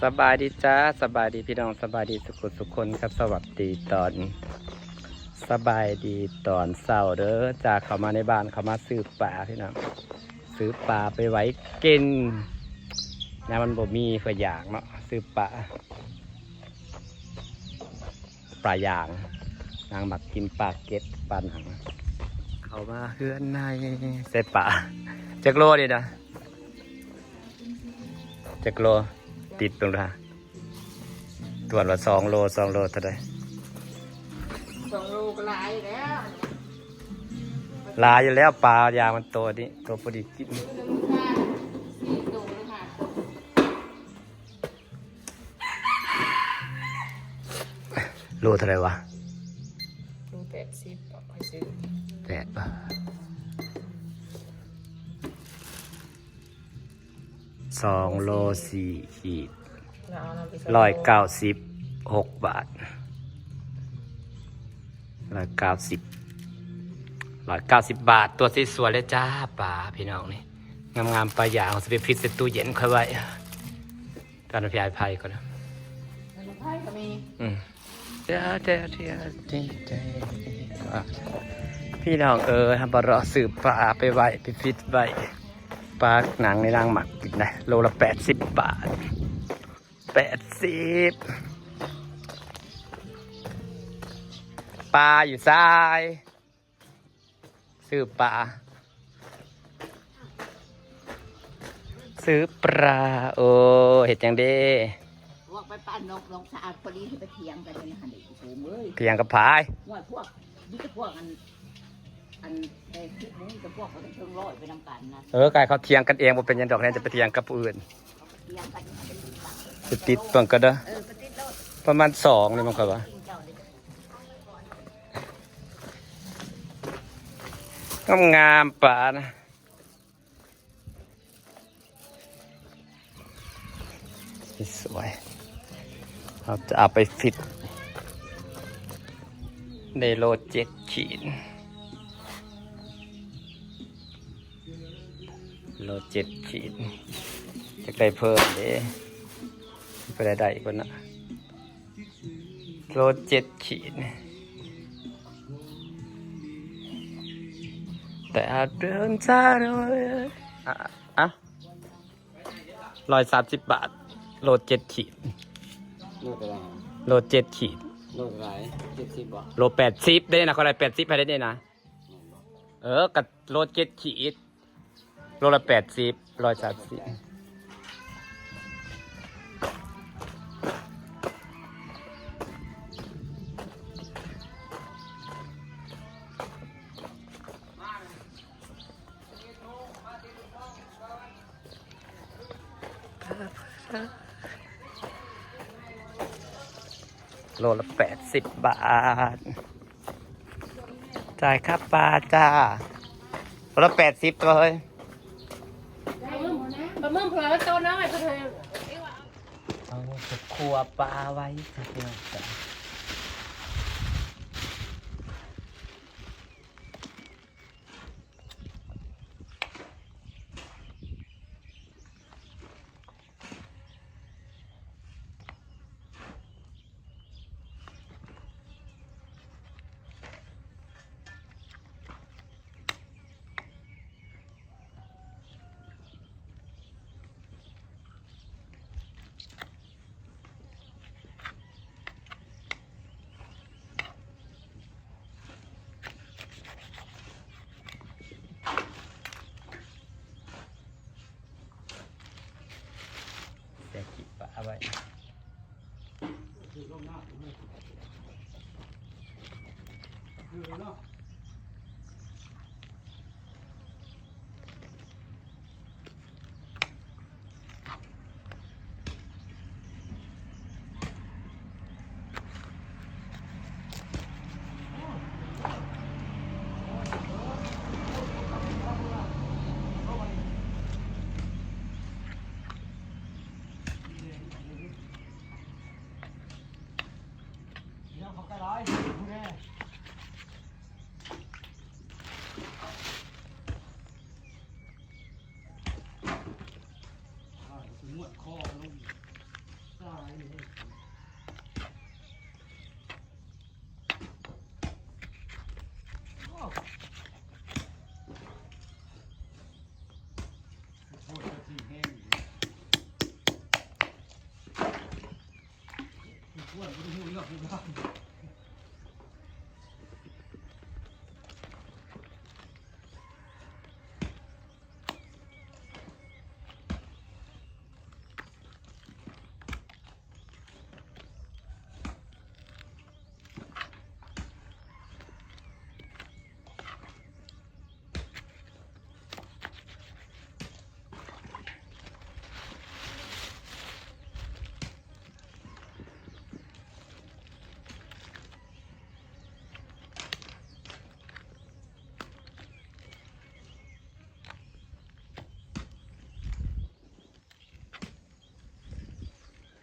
ສະບາຍດີຈ້າ ສະບາຍດີພີ່ນ້ອງ ສະບາຍດີສຸຂຸສຸຄົນຄັບ ສະຫວັດດີຕອນ ສະບາຍດີຕອນເຊົ້າເດີຈ້າ ເຂົ້າມາໃນບ້ານ ເຂົ້າມາຊື້ປາພີ່ນ້ອງ ຊື້ປາໄປໄວ້ກິນ ຍາມມັນບໍ່ມີກໍຢາກເນາະ ຊື້ປາ ປາຢາງ ນາງມັກກິນປາເກັດ ປາໜັງ ເຂົ້າມາເຮືອນໃນ ໃສ່ປາ ຈັກໂລນີ້ນະ ຈັກໂລ ຕິດເບິ່ງດູ ຕວດວ່າສອງໂລ ສອງໂລເທົ່າໃດ? ສອງໂລກໍຫຼາຍແລ້ວ ຫຼາຍຢູ່ແລ້ວ ປາຢາງມັນໂຕນີ້ ໂຕພໍດີກິນ ໂຕໜຶ່ງ ສີ່ໂຕ ຫຼື ຫ້າໂຕ ໂລເທົ່າໃດວະ? ໂລແປດສິບ ຂ້ອຍຊື້ ແປດ ສອງໂລສີ່ຂີດ ແລ້ວເອົານຳໄປ ຮ້ອຍເກົ້າສິບຫົກບາດ ຮ້ອຍເກົ້າສິບ ຮ້ອຍເກົ້າສິບບາດ ຕົວສວຍໆເລີຍຈ້າ ປາພີ່ນ້ອງນີ້ ງາມໆ ປາຢາງ ເຮົາຊິໄປຟຣິດໃສ່ຕູ້ເຢັນຄ່ອຍໄວ້ ຕອນນັ້ນພີ່ອ້າຍໄພກ່ອນນະ ໄພກໍມີ ອືມ ພີ່ນ້ອງເອີຍ ເຮົາມາເລາະຊື້ປາໄປໄວ້ ໄປຟຣິດໄວ້ ປາໜັງນີ້ນາງມັກກິນນະ ໂລລະແປດສິບບາດ ແປດສິບ ປາຢູ່ຊາຍ? ຊື້ປາ ຊື້ປາ ໂອ້ ເຮັດຫຍັງເດ? ພວກໄປປານອກ ນອກສະອາດ ພໍດີໄປຖຽງກັນຢູ່ຫັ້ນເດ ໂອ້ເອີຍ ຖຽງກັບໃຜ? ໂອ້ຍ ພວກ ມີແຕ່ພວກອັນ ອັນ ແຕ່ຄິດ ມີແຕ່ພວກເຂົາເທິງຮ້ອຍໄປນຳກັນນະ ເອີ ກາຍເຂົາຖຽງກັນເອງ ບໍ່ເປັນຫຍັງດອກ ແນວຈະໄປຖຽງກັບຜູ້ອື່ນ ຖຽງກັນຢູ່ຫັ້ນເດ ໄປຕິດເບິ່ງກໍເດີ ເອີ ໄປຕິດໂລດ ປະມານສອງນີ້ມັນ ຂ້ອຍວ່າ ງາມໆ ປານະ ສວຍ ເຮົາຈະເອົາໄປຟຣິດ ໄດ້ໂລເຈັດຂີດ ໂລເຈັດຂີດ ຢາກໄດ້ເພີ່ມເດ້ ໄປໄດ້ໆ ກ່ອນນະ. ໂລເຈັດຂີດ ແຕ່ອາດເດີນຊ້າໜ້ອຍ ອະ ອະ ຮ້ອຍສາມສິບບາດ ໂລເຈັດຂີດ ໂລເທົ່າໃດ? ໂລເຈັດຂີດ ໂລເທົ່າໃດ? ເຈັດສິບບໍ່? ໂລແປດສິບເດ້ນະ ຂ້ອຍໄດ້ແປດສິບໃຫ້ເດ້ນະ ແມ່ນບໍ່? ເອີ ກະໂລເຈັດຂີດ ໂລລະແປດສິບ ຮ້ອຍສາມສິບ ໂລລະແປດສິບບາດ ຈ່າຍຄ່າປາຈ້າ ໂລລະແປດສິບ ຕົວະເຮີ້ຍ ປາໝຶກ ປາໝຶກເພິ່ນວ່າໂຕນ້ອຍ ເພິ່ນໃຫ້ ເອົາໄປຂົ້ວປາໄວ້ ພີ່ນ້ອງຈ້າ. ແຕ່ກິນປາໄວ້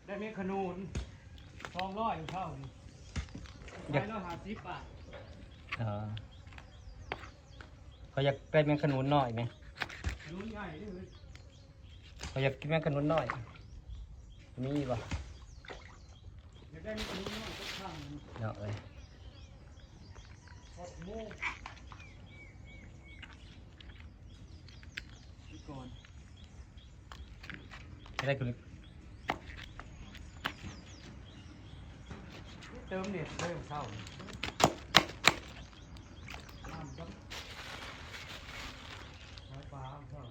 ได้แมงขะนูน สองร้อยเท่านี่ อยาก ขายร้อยห้าสิบบาท เออ เขาอยากได้แมงขะนูนน้อยไหม ขะนูนใหญ่เด้อ เขาอยากกินแมงขะนูนน้อย มีบ่ อยากได้แมงขะนูนน้อยสักครั้ง เนาะเอ้ย ทอดหมู นี่ก่อน อะไรคือ เติมเน็ตเลยของเขา น้ำกับหอยปลาของเขา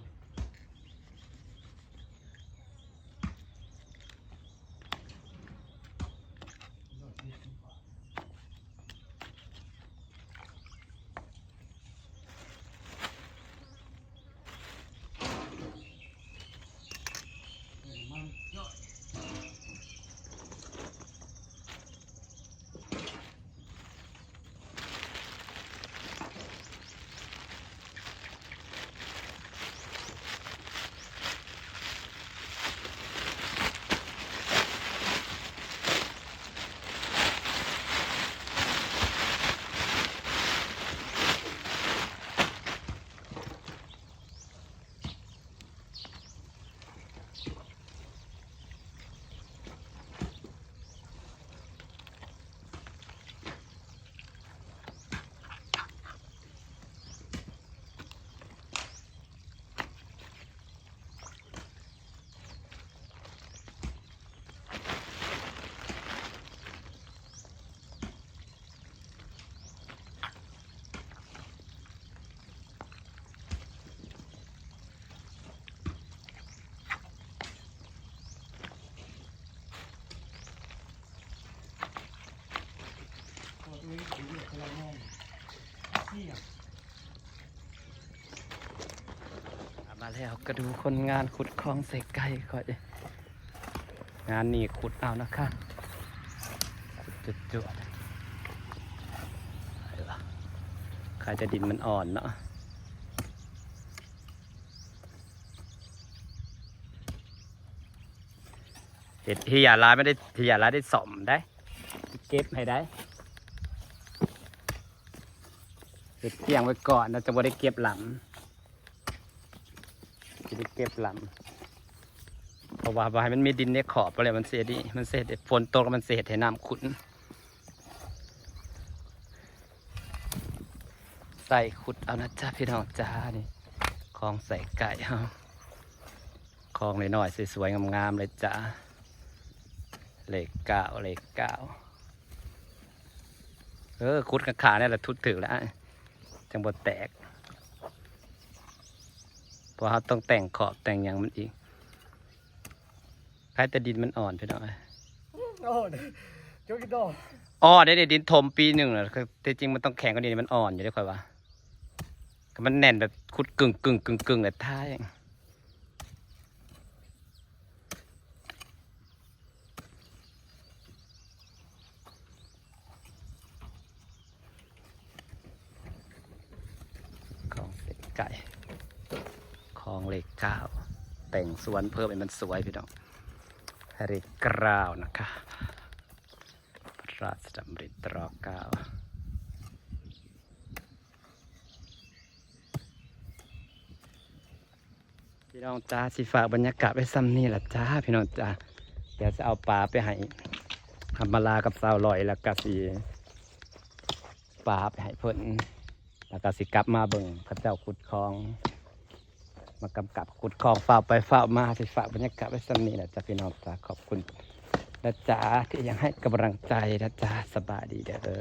มาแล้ว ก็ดูคนงานขุดคลองใส่ไก่ข้อย งานนี้ขุดเอานะคะ ขุดจุดๆ ใครจะดินมันอ่อนเนาะ เฮ็ด เฮ็ดหลาย บ่ได้ เฮ็ดหลาย ได้ซ่อมได้ เก็บให้ได้ เฮ็ดเที่ยงไว้ก่อน แล้วจะบ่ได้เก็บหลัง สิได้เก็บหลัง เพราะว่าบ่ให้มันมีดินในขอบ เพราะแล้วมันสิดี มันสิเฮ็ดให้ฝนตก แล้วมันสิเฮ็ดให้น้ำขุ่น ใส่ขุดเอานะจ๊ะพี่น้องจ๊ะ นี่ คลองใส่ไก่เฮา คลองน้อยๆ สวยๆ งามๆ เลยจ้ะ เลขเก้า เลขเก้า เออ ขุดข้างๆ นี่แหละ ขุดถืกแล้ว จั่งบ่แตก เพราะเฮาต้องแต่งขอบแต่งหยังมันอีก ใครแต่ดินมันอ่อนพี่น้อง อ่อน โจกิโต อ่อนเด้ ดินถมปีหนึ่งน่ะ คือ ที่จริงมันต้องแข็งกว่านี้ มันอ่อนอยู่เด้ ข้อยว่า ก็มันแน่นแบบขุดกึ่งๆ กึ่งๆ แล้วท้าย คลองเลขไก่ คลองเลขเก้า แต่งสวนเพิ่มให้มันสวยพี่น้อง เลขเก้านะคะ พระราชดำริ ต เก้า พี่น้องจ้า สิฝากบรรยากาศไว้ส่ำนี้ล่ะจ้า พี่น้องจ้า เดี๋ยวจะเอาปลาไปให้อำมาลากับสาวลอย แล้วก็สิปลาไปให้เพิ่น แล้วก็สิกลับมาเบิ่งเขาเจ้าขุดคลอง มากำกับขุดคลอง ฟ้าวไปฟ้าวมา สิฝากบรรยากาศไว้ส่ำนี้ล่ะจ้า พี่น้องจ้า ขอบคุณ ນະຈ໊ະ ທີ່ຍັງໃຫ້ກຳລັງໃຈນະຈ໊ະ ສະບາຍດີເດີ.